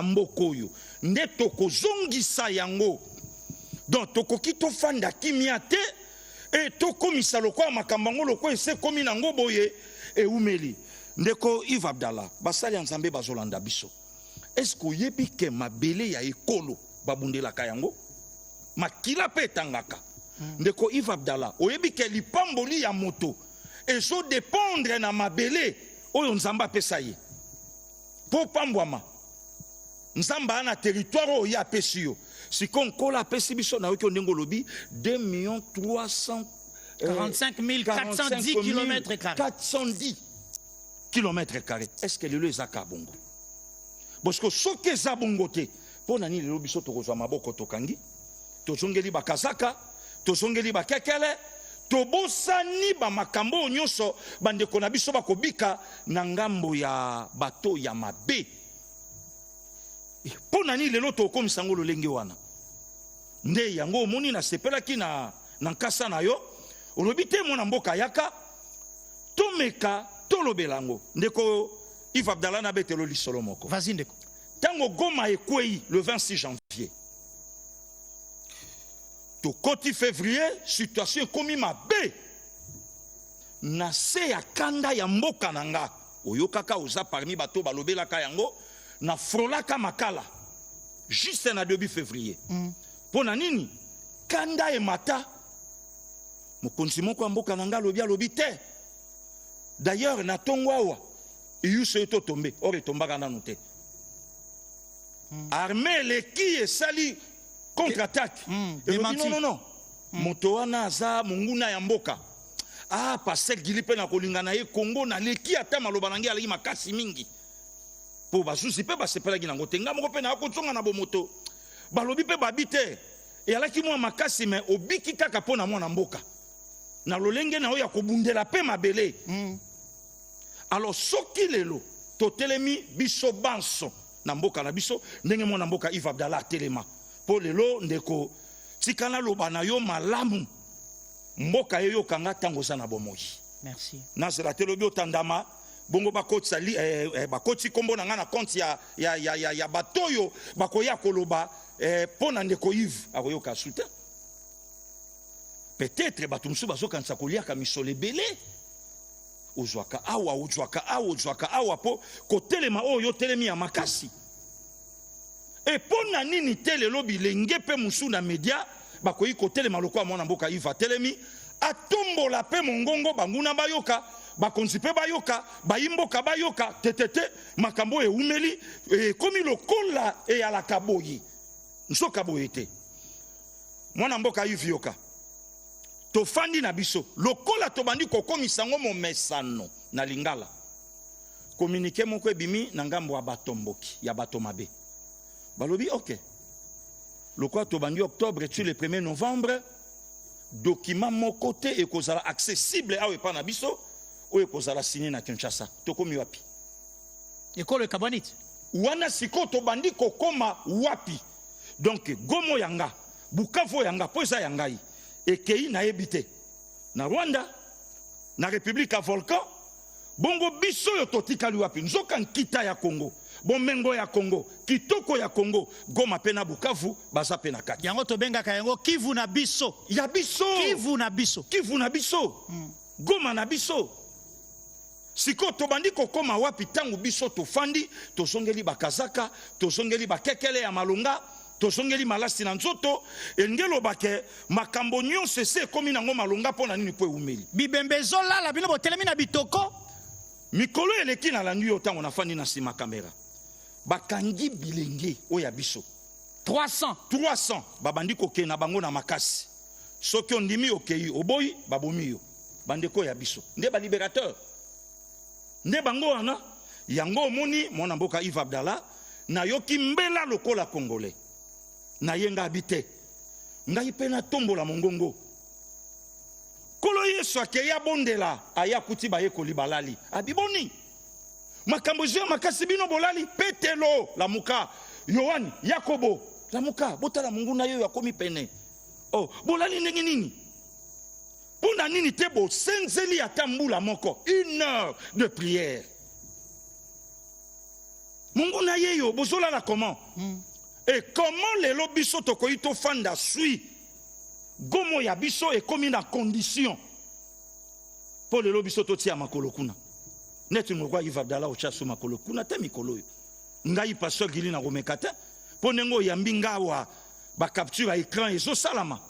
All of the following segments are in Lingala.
Mboka oyo nde tokozongisa yango. Donc tokoki tofanda kimia te e tokomisa lokola makambo yango lokola esi ekomi nango boye ewumeli. Ndeko Yves Abdallah, basali ya Nzambe bazolanda biso. Est-ce que oyebi ke mabele ya ekolo babundelaka yango? Makila pe etangaka. Ndeko Yves Abdallah, oyebi ke lipamboli ya moto ezo dependre na mabele oyo Nzambe apesa ye? Mpo opambwama, Nzambe aa na territoire oyo ye apesi yo. Sikoyo Nkolo apesi biso, nayoki yo ndenge olobi, 2 millions 300 45 410 kilomètres carrés. 410 kilomètres carrés. Est-ce que lelo eza kaka bongo? Bosiko soki eza bongo te, mpo na nini lelo biso tokozwa maboko tokangi, tozongeli bakazaka, tozongeli bakekele, tobosani bamakambo oyo nyonso bandeko na biso bakobika na ngambo ya bato ya mabe? Mpo na nini lelo tokokomisa yango lolenge wana? Nde yango omoni nasepelaki na nkasa na yo, olobi te mwana mboka yaka tomeka tolobela yango. Ndeko Yves Abdallah, nabetelo lisolo moko. Vas-y ndeko. Ntango Goma ekwei le 26 janvier, tokoti février, situation ekomi mabe na se ya kanda ya mboka na nga. Oyokaka oza parmi bato balobelaka yango, na frolaka makala juste na début février. Mpo na nini kanda emata? Mokonzi moko ya mboka na nga alobi, alobi te. D'ailleurs na ntongo awa iyuso ye totombe or etombaka nanu te. Armée eleki esali contre-attaque. Elobi démenti. Non, non, non. Moto wana aza monguna ya mboka. Ah, pasteur Gili mpe na kolinga na ye Congo naleki ata maloba na ngai aleki makasi mingi. Po basusi mpe basepelaki nango te. Nga moko mpe na kozonga na bomoto. Balobi mpe babi te. Eyalaki mwa makasi me obiki kaka mpo na mwana mboka. Na lolenge na yo ya kobundela mpe mabele. Alors soki lelo totelemi biso banso na mboka na biso ndenge mwana mboka Yves Abdallah atelema, mpo lelo ndeko tika naloba na yo malamu, mboka eyokanga ntango oza na bomoi. Merci. Nazela te lobi otandama bongo bakotisa li, bakoti kombo na nga na compte ya bato oyo bakoya koloba mpo na ndeko Yves akoyoka su te. Peut-être bato mosusu bazokanisa koliaka misolo ebele, ozwaka awa, ozwaka awa, ozwaka awa, mpo kotelema oyo otelemi ya makasi. E mpo na nini te lelo bilenge mpe mosusu na media bakoki kotelema lokola mwana mboka Yves atelemi, atombola mpe mongongo, banguna bayoka, bakonzi mpe bayoka, bayimboka bayoka, tetete makambo oyo ewumeli ekomi lokola eyalaka boye, nzoka boye te. Mwana mboka Yves, yoka, tofandi na biso lokola tobandi kokomisa yango momesano na lingala. Communiqué moko ebimi na ngambo ya batomboki ya bato mabe, balobi ok, lokola tobandi octobre tu le 1er novembre, document moko te ekozala accessible awa epa na biso oyo ekozala signé na Kinshasa. Tokomi wapi? Ekolo ekabwani te. Wana sikoyo tobandi kokoma wapi? Donc Gomo ya nga, Bukavu ya nga, po eza ya ngai, ekei nayebi te na Rwanda, na République ya Volcan. Bongo biso oyo totikali wapi? Nzoka nkita ya Congo, bomengo ya Congo, kitoko ya Congo, Goma pe na Bukavu baza pe na kati. Yango tobengaka yango Kivu na biso. Ya biso. Kivu na biso. Kivu na biso. Goma na biso. Sikoyo tobandi kokoma wapi ntango biso tofandi, tozongeli bakazaka, tozongeli bakekele ya malonga, tozongeli malasi na nzoto, elingi eloba ke makambo nyonso esi ekomi nango malonga. Mpo na nini? Mpo ewumeli. Bibembe ezolala, bino botelemi na bitoko. Mikolo eleki nalandi yo ntango nafandi na nsima kamera, bakangi bilenge oyo ya biso 300. 300 babandi kokende na bango na makasi. Soki ondimi okei, oboyi babomi yo. Bandeko ya biso nde balibérateur nde bango wana. Yango omoni mwana mboka Yves Abdallah, nayoki mbela lokola congolais naye nga abi te, ngai mpe natombola mongongo. Nkolo Yesu akei abondela, aye akuti bayekoli balali, abi boni makambo ezwi ya makasi, bino bolali? Petelo lamuka, Yohane, Yakobo lamuka, botala monguna ye oyo akomi pene. Oh, bolali ndenge nini? Mpo na nini te bosenzeli ata mbula moko, une heure de prière? Monguna ye yo, bozolala comment? Et comment lelo biso tokoki tofanda sui Goma ya biso ekomi na condition mpo lelo biso totia makolo kuna? Neti mokwa Yves Abdallah otya so makolo kuna te mikolo oyo. Ngai pasteur Gili nakomeka te, mpo ndenge oyambi nga awa, bacapture ya écran ezosalama,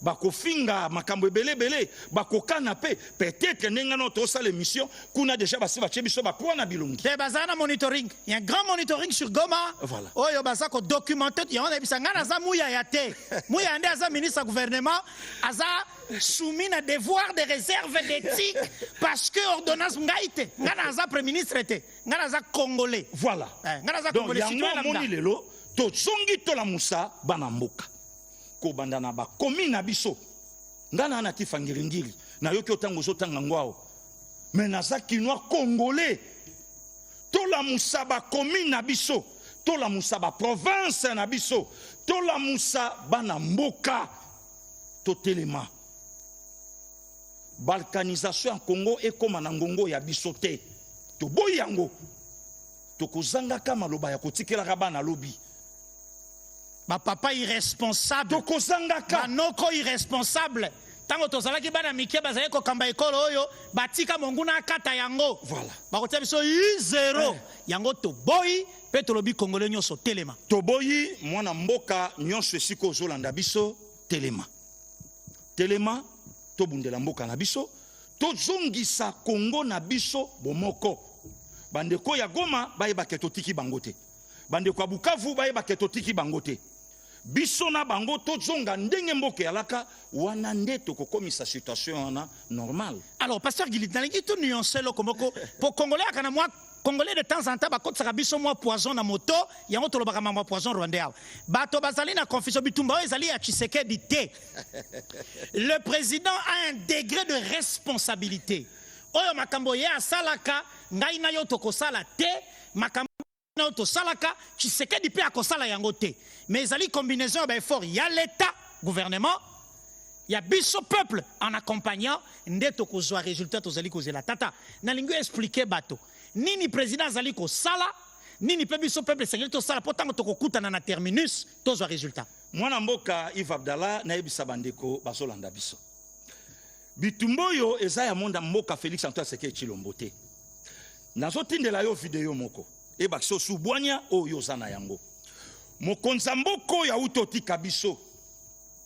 bakofinga makambo ebele ebele, bakokana mpe peut-être ndenge wana tosala émission kuna, déjà basi batie biso bakwa na bilongi. Te, baza na monitoring. Il y a un grand monitoring sur Goma. Voilà. Oyo baza kodocumenter yango. Nayebisa, ngai naza Muyaya te. Muyaya nde aza ministre ya gouvernement, aza soumis na devoir de réserve d'éthique parce que ordonnance. Ngai te, ngai naza premier ministre te, ngai naza Congolais. Voilà. Eh, ngai naza Donc Congolais yango citoyen omoni lambda. Lelo tozongi, tolamusa bana mboka, kobanda na bakomi na biso. Ngai naa na tifa ngiringiri, nayoki otango ozotanga ngo awa, me naza Kinois, Congolais. Tolamusa bakomi na biso, tolamusa baprovince na biso, tolamusa bana mboka, totelema. Balkanisation ya Congo ekóma na ngongo ya biso te, toboyi yango. Tokozangaka maloba ya kotikelaka bana lobi. Bapapa irresponsable, Tokozangaka. banoko irresponsable, ntango tozalaki bana mike, bazalaki kokamba ekolo oyo, batika monguna akata yango. Voilà. Bakotia biso u zero. Yango toboyi mpe tolobi: Congolais nyonso, telema. Toboyi. Mwana mboka nyonso, esika ozolanda biso, telema, telema, tobundela mboka na biso, tozongisa Kongo na biso bomoko. Bandeko ya Goma bayebake totiki bango te, bandeko ya Bukavu bayebake totiki bango te. Biso na bango tozonga ndenge mboka eyalaka wana, nde tokokomisa situation wana normale. Alors, pasteur Gili, nalingi to nuance eloko moko po Congolais aka na mwa Congolais, de temps en temps bakotisaka biso mwa poison na moto. Yango tolobaka mambo ya poison rwandais awa. Bato bazali na confusion. Bitumba oyo ezali ya Tshisekedi te. Le président a un degré de responsabilité. Oyo makambo ye asalaka, ngai na yo tokosala te. Makambo na yo tosalaka, Tshisekedi mpe akosala yango te. Mais ezali combinaison ya baeffort ya l'État, gouvernement ya biso, peuple en accompagnant, nde tokozwa résultat tozali kozela. Tata, nalingi expliquer bato nini président azali kosala, nini mpe biso peuple esengeli tosala, mpo ntango tokokutana na terminus tozwa résultat. Mwana mboka Yves Abdallah, nayebisa bandeko bazolanda biso, bitumba oyo eza ya monda mboka Félix Antoine Tshisekedi Tshilombo te. Nazotindela yo video moko ebakisi osu bwanya oyo oza na yango. Mokonzi ya mboka oyo auti otika biso,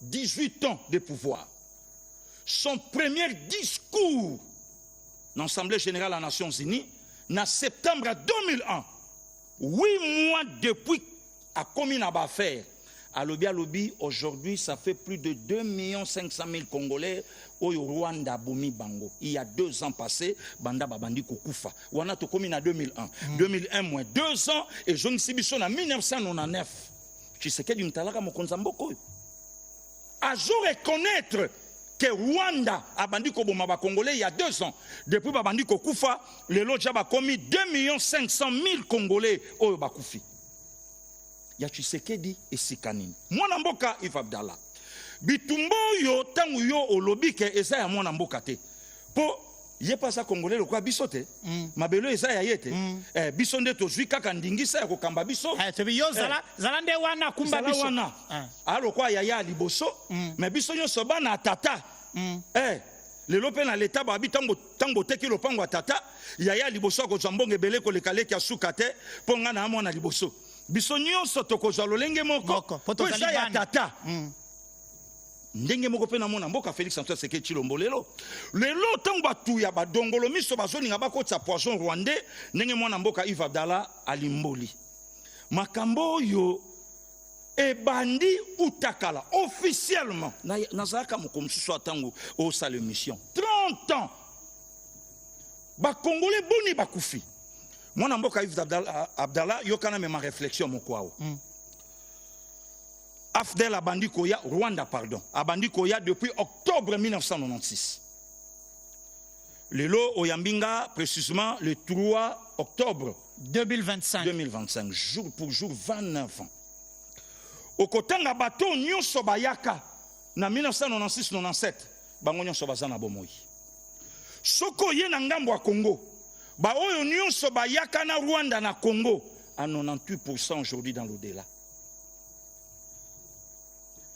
18 ans de pouvoir, son premier discours na Assemblée générale des Nations unies na septembre 2001, 8 mois depuis akomi na baaffaire, alobi, alobi: «Aujourd'hui, ça fait plus de 2 500 000 Congolais oyo Rwanda abomi bango.» Il y a 2 ans passé banda babandi kokufa wana, tokomi na 2001. 2001 moins 2 ans ezongisi biso na 1999. Tshisekedi mutalaka mokonzi ya mboka oyo azo reconnaître que Rwanda abandi koboma Bacongolais il y a 2 ans. Depuis babandi kokufa, lelo ja bakomi 2 millions 500 000 Congolais oyo bakufi. Ya Tshisekedi esika nini? Mwana mboka Yves Abdallah, bitumba oyo, ntango yo olobi ke eza ya mwana mboka te, mpo ye mpe aza Congolais lokola biso te, mabelo eza ya ye te. Biso nde tozwi kaka ndingisa ya kokamba biso. Eh, tobi yo zala, zala nde wana kumba Zala biso. wana. Ah. Alokwa yaya ya liboso, me biso nyonso bana ya tata. Lelo mpe na leta babi, ntango ntango oteki lopango ya tata, yaya ya liboso akozwa mbongo ebele koleka leki ya suka te, mpo nga na mwana liboso. Biso nyonso tokozwa lolenge moko, Moko, po mpo tozali eza ya bana. tata. Ndenge moko mpe namona mboka Félix Antoine Tshisekedi Tshilombo lelo. Lelo ntango bato ya badongolo miso bazolinga bakotisa poison rwandais, ndenge mwana mboka Yves Abdallah alimboli makambo oyo ebandi uta kala officiellement. Nazalaka moko mosusu ntango osala émission, 30 ans Bakongole boni bakufi. Mwana mboka Yves Abdallah, Abdallah, yokana mema réflexion moko awa. AFDL abandi koya, Rwanda pardon, abandi koya depuis octobre 1996. Lelo oyambi nga précisément le 3 octobre 2025. 2025, jour pour jour 29 ans. Okotanga bato nyonso bayaka na 1996 97, bango nyonso baza na bomoi. Soki oye na ngambo ya Congo, baoyo nyonso bayaka na Rwanda na Congo. à 98% aujourd'hui dans l'au-delà.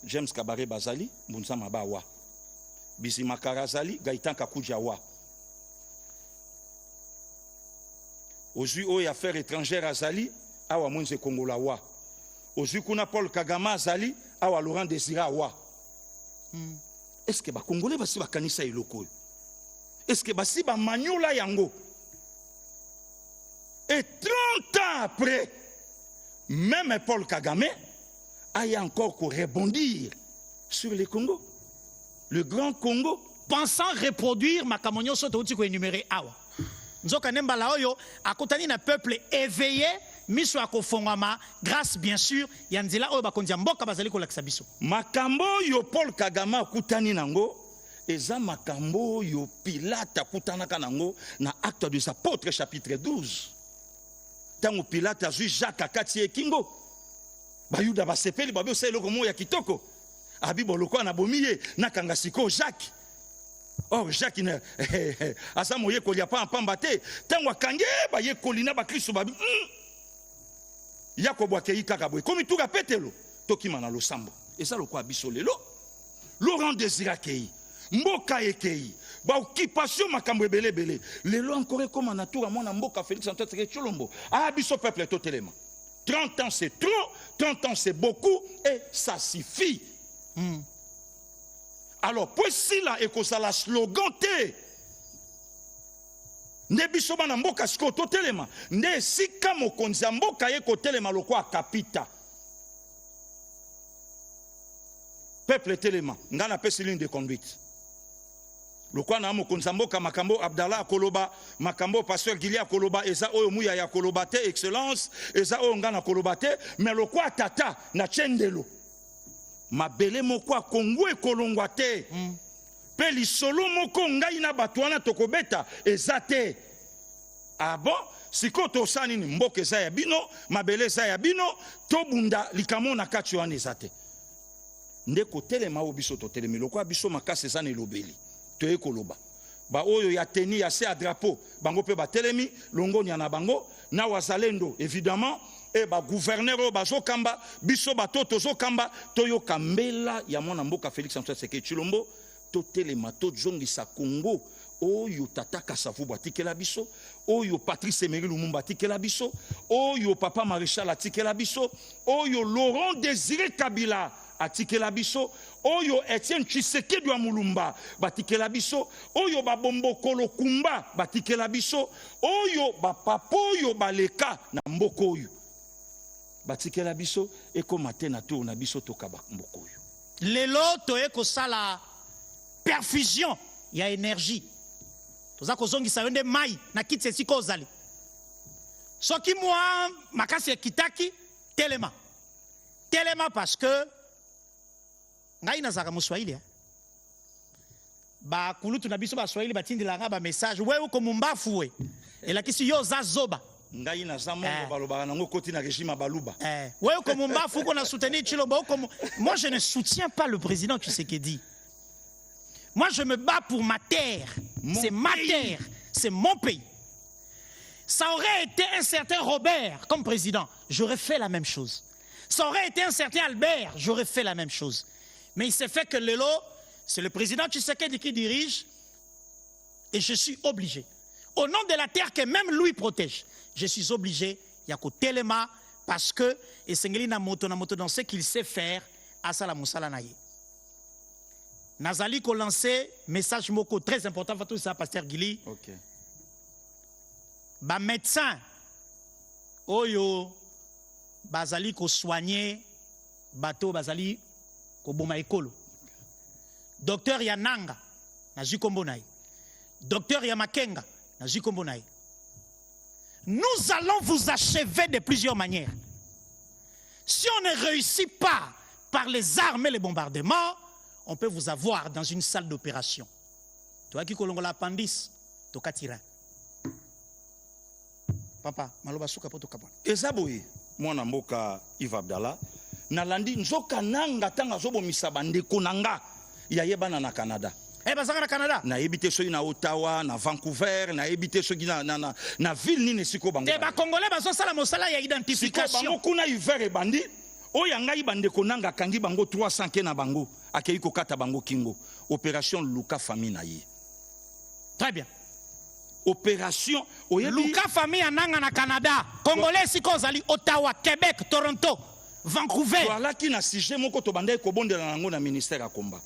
James Kabare bazali, Mbunza Mabawa. Bizima Karazali, Gaëtan Kakudja wa. Ozwi oyo affaire étrangère azali, awa Mwenze Kongola wa. Ozwi kuna Paul Kagame azali, awa Laurent Désiré wa. Est-ce que ba Congolais basi bakanisa eloko oyo? Est-ce que basi bamanyola yango? Et 30 ans après, même Paul Kagame a encore ko rebondir sur le Congo, le grand Congo. Pensant reproduire makambo nyonso touti koénumérer awa, nzoka nde mbala oyo akutani na peuple éveillé, miso ya kofongwama, grâce bien sûr ya nzela oyo bakonzi ya mboka bazali kolakisa biso. Makambo oyo Paul Kagame akutani nango eza makambo oyo Pilate akutanaka nango na Acte des Apôtres chapitre 12, ntango Pilate azwi Jacques akati ye kingo. Bayuda basepeli, babi osala eloko moko ya kitoko, abi boloko nabomi ye, nakanga sikoyo Jacques. Or Jacques ne aza moyekoli ya pamba te. Ntango akangi bayekoli na bakristo, babi Yakobo akei kaka boye, komi tuka Petelo, tokima na losambo. Eza lokola biso lelo, Laurent Désiré akei, mboka ekei, baoccupation, makambo ebele ebele. Lelo encore ekóma na tour ya mwana mboka Félix Antoine Tshisekedi Tshilombo. Ah, biso peuple totelema. 30 ans, c'est trop. 30 ans, c'est beaucoup et ça suffit. Alors po esila, ekozala slogan te. Nde biso bana mboka sikoyo totelema. Nde esika mokonzi ya mboka ye kotelema lokwa kapita, peuple telema. Ngai napesi ligne de conduite lokwa na mokonzi ya mboka. Makambo Abdallah akoloba, makambo pasteur Gili akoloba, eza oyo Muyaya akoloba te, excellence, eza oyo ngai nakoloba te. Mais lokwa tata na tie ndelo, mabele moko ya Kongo ekolongwa te mpe lisolo moko ngai na bato wana tokobeta eza te. Ah bon, sikoyo tosala nini? Mboka eza ya bino, mabele eza ya bino, tobunda likambo na kati wana eza te. Nde kotelema oyo biso totelemi, lokola biso makasi eza na elobeli, toye koloba. Baoyo ya teni ya se ya drapeau, bango mpe batelemi, longonia na bango na wazalendo évidemment e bagouverneur oyo bazokamba biso. Bato tozokamba, toyoka mbela ya mwana mboka Félix Antoine Tshisekedi Tshilombo, totelema, tozongisa Congo oyo tata Kasavubu atikela biso, oyo Patrice Emery Lumumba atikela biso, oyo papa Maréchal atikela biso, oyo Laurent Désiré Kabila atikela biso, oyo Etienne Tshisekedi wa Mulumba batikela biso, oyo babombokolo Kumba batikela biso, oyo bapapa oyo baleka na mboka oyo batikela biso. Ekóma te na tour na biso tokaba mboka oyo. Lelo toye kosala perfusion ya énergie, toza kozongisa yo nde mai na kiti esika ozali. Soki mwa makasi ekitaki, telema, telema, parce que ngai nazalaka moswahili, eh? Bakulutu na biso baswahili batindelaka bamessage: "We uko mumbafu we", elakisi yo oza zoba. Ngai naza mongo. Eh. Balobaka nango okoti na régime ya baluba. Eh, we uko mumbafu, uko na soutenir Tshilombo, uko Moi, je ne soutiens pas le président Tshisekedi. Moi, je me bats pour ma terre. Mon C'est ma pays. terre, c'est mon pays. Ça aurait été un certain Robert comme président, j'aurais fait la même chose. Ça aurait été un certain Albert, j'aurais fait la même chose. Mais il s'est fait que lelo, c'est le président Tshisekedi qui dirige et je suis obligé. Au nom de la terre que même lui protège, je suis obligé, ya kotelema, parce que esengeli na moto na moto dans ce qu'il sait faire, asala mosala na ye. Nazali kolancer message moko très important, fatou ça, pasteur Gili. Ba médecin oyo bazali kosoigner bato bazali koboma ekolo, docteur ya Nanga, nazwi nkombo na ye, docteur ya Makenga, nazwi nkombo na ye, nous allons vous achever de plusieurs manières. Si on ne réussit pas par les armes et les bombardements, on peut vous avoir dans une salle d'opération. Toyaki kolongola appendice, tokati rein. Papa, maloba suka po tokabwana. Eza boye, mwana mboka Yves Abdallah, nalandi nzoka nanga ntango azobomisa bandeko na nga ya ye bana na Canada. Eh, bazalaka na Canada. Nayebi te soki na Ottawa, na Vancouver, nayebi te soki na ville nini esika oyo bango te. bazali. Bacongolais bazosala mosala ya Sikoyo identification. Bango kuna, hiver ebandi. Oyo ya ngai, bandeko nanga akangi bango 300 ke na bango, akei kokata bango kingo. Opération luka famille na ye. Très bien. Opération oyebi. Luka famille ya Nanga na Canada. Congolais esika ozali, Ottawa, Québec, Toronto, Vancouver. Toalaki na sujet moko, tobandaki kobondela yango na ministère ya komba.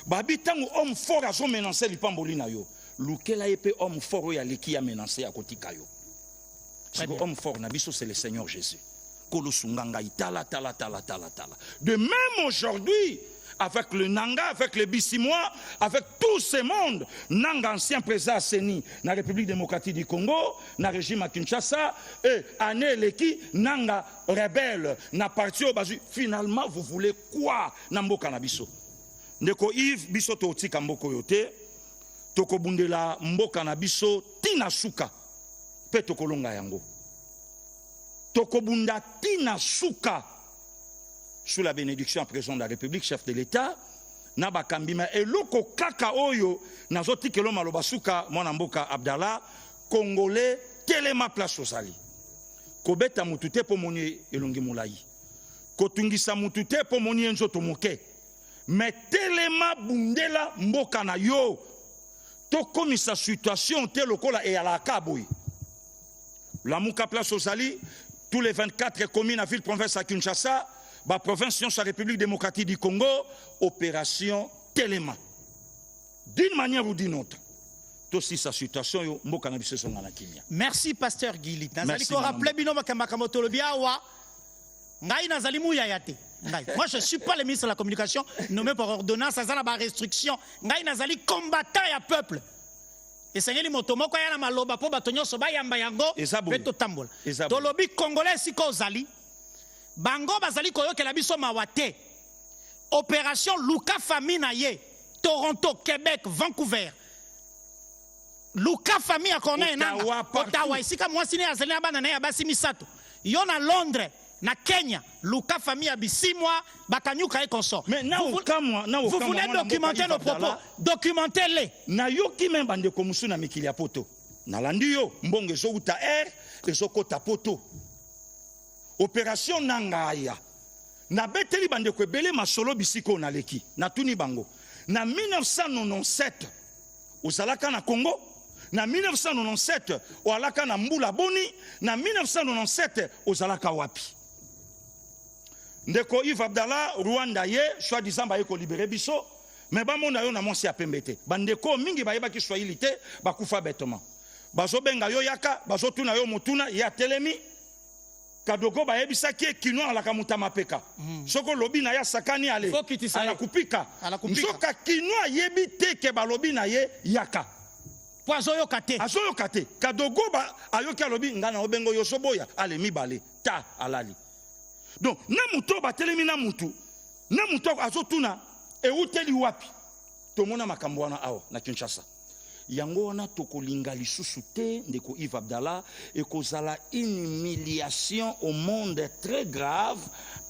Babi, ntango homme fort azomenacer lipamboli na yo, lukela ye mpe homme fort oyo aleki ya menace ya kotika yo. Très Siko bien. homme fort na biso, c'est le Seigneur Jésus. Kolo sunga ngai. Tala, tala, tala, tala, tala. De même aujourd'hui avec le Nanga, avec les Bissimois, avec tout ce monde. Nanga, ancien président CENI na République démocratique du Congo, na régime à Kinshasa, et année eleki, Nanga rebelle, na parti oyo bazwi. Finalement, vous voulez quoi na mboka na biso? Ndeko Yves, biso totika mboka oyo te, tokobundela mboka na biso tina suka, mpe tokolonga yango. Tokobunda tina suka sous la bénédiction ya président de la République, chef de l'État, na bakambi. Ma eloko kaka oyo nazotikela maloba suka, mwana mboka Abdallah, Congolais, telema place ozali. Kobeta mutu te mpo moni elongi molai, kotungisa mutu te mpo moni ye nzoto moke, me telema, bundela mboka na yo. Tokomisa situation te lokola eyalaka boye. Lamuka place ozali, tous les 24 communes na ville province ya Kinshasa, baprovince nyonso ya République démocratique du Congo, opération telema. D'une manière ou d'une autre, tosisa situation oyo, mboka na biso ezonga na kimia. Merci, pasteur Gili. Nazali Merci, korappeler bino makambo tolobi awa. Ngai nazali muyaya te. Ngai, moi, je suis pas le ministre de la Communication nommé par ordonnance, aza na barestriction. Ngai nazali combattant ya peuple. Esengeli moto moko aya na maloba mpo bato nyonso bayamba yango Eza boye. mpe totambola. Eza boye. Tolobi, Congolais esika ozali, bango bazali koyokela biso mawa te. Opération luka famille na ye, Toronto, Québec, Vancouver, luka famille ya Corneille Nanga. Ottawa, partout. Ottawa, esika mwasi ne azali na bana na ye ya basi misato. Yo na Londres, na Kenya, luka famille ya Bisimwa, bakanyuka ye consort. Mais na okamwa, na Vous okamwa, voulez mwana mboka documenter Yves nos propos, Abdallah. documentez-les. Nayoki me bandeko mosusu na mikili ya poto. Nalandi yo, mbongo ezowuta air, ezokɔta poto. Opération Nanga aya. Nabeteli bandeko ebele masolo bisika oyo naleki. Natuni bango, na 1997 ozalaka na Congo? Na 1997 oalaka na mbula boni? Na 1997 ozalaka wapi? Ndeko Yves Abdallah, Rwanda ye soi disant baye kolibérer biso, me bamona yo na mwasi ya pembe te. Bandeko mingi bayebaki swahili te, bakufa bêtement. Bazobenga yo yaka, bazotuna yo motuna, ye atelemi. Kadogo bayebisaki ye kino alaka moto ya mapeka. Soki olobi na ye, asakani ale. Faut kitisa ye. Alakupika. Alakupika. Nzoka kino ayebi te ke balobi na ye yaka. Po azoyoka te. Azoyoka te. Kadogo ayoki, alobi: "Ngai na obengo yo, ozoboya." Ale mibale ta alali. Donc na motu oyo batelemi na mutu na motu azotuna euteli wapi. Tomona makambo wana awa na Kinshasa. Yango wana tokolinga lisusu te. Ndeko Yves Abdallah, ekozala une humiliation au monde très grave,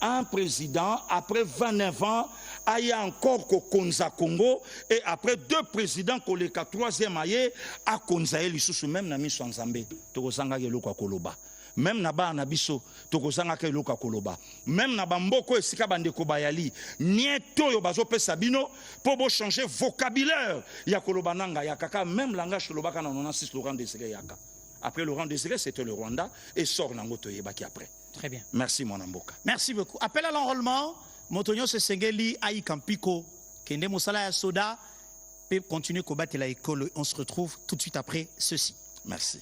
un président après 29 ans aya encore kokonza Congo, et après deux présidents koleka, troisième aye akonza ye lisusu. Même na miso ya Nzambe, tokozangaka eloko ya koloba. Même na bana na biso, tokozangaka eloko ya koloba. Même na bamboka oyo esika bandeko bayali miete oyo bazopesa bino mpo bochanger vocabulaire ya koloba nanga ya kaka même langage tolobaka na 96. Laurent Désiré yaka, après Laurent Désiré, c'était le Rwanda, et sort nango toyebaki après. Très bien. Merci, mwana mboka. Merci beaucoup. Appel à l'enrôlement. Moto nyonso esengeli ayika mpiko, kende mosala ya soda mpe continue kobatela ekolo. On se retrouve tout de suite après ceci. Merci.